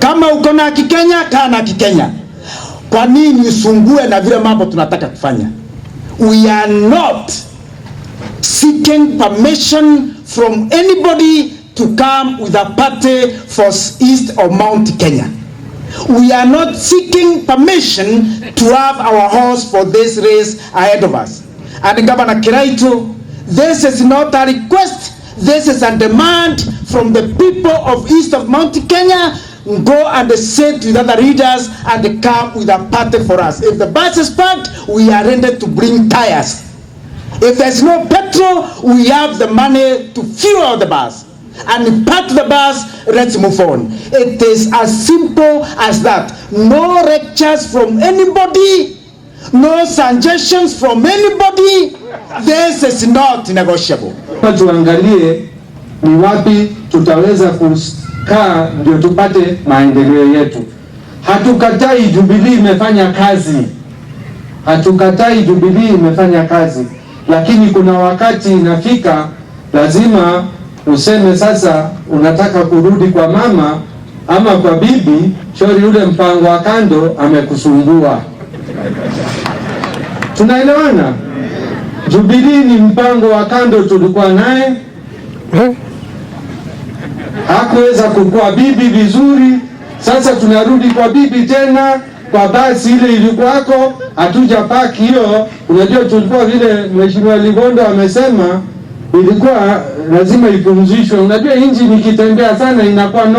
Kama uko na Kikenya, kaa na Kikenya. Kwa nini usungue na vile mambo tunataka kufanya? We are not seeking permission from anybody to come with a party for East of Mount Kenya. We are not seeking permission to have our horse for this race ahead of us. And Governor Kiraitu, this is not a request, this is a demand from the people of East of Mount Kenya. Go and sit with other leaders and come with a party for us. If the bus is packed, we are ready to bring tires. If there's no petrol, we have the money to fuel the bus. And park the bus, let's move on. It is as simple as that. No lectures from anybody, no suggestions from anybody. This is not negotiable. Tuangalie ni wapi tutaweza kukaa ndio tupate maendeleo yetu. Hatukatai Jubilee imefanya kazi, hatukatai Jubilee imefanya kazi, lakini kuna wakati inafika lazima useme sasa unataka kurudi kwa mama ama kwa bibi, shauri ule mpango wa kando amekusumbua. Tunaelewana? Jubilee ni mpango wa kando tulikuwa naye, hakuweza kukua bibi vizuri. Sasa tunarudi kwa bibi tena kwa basi ile ilikuwako, hatuja paki hiyo. Unajua, tulikuwa vile Mheshimiwa Ligondo amesema ilikuwa lazima ipumzishwe. Unajua injini ikitembea sana inakuwa no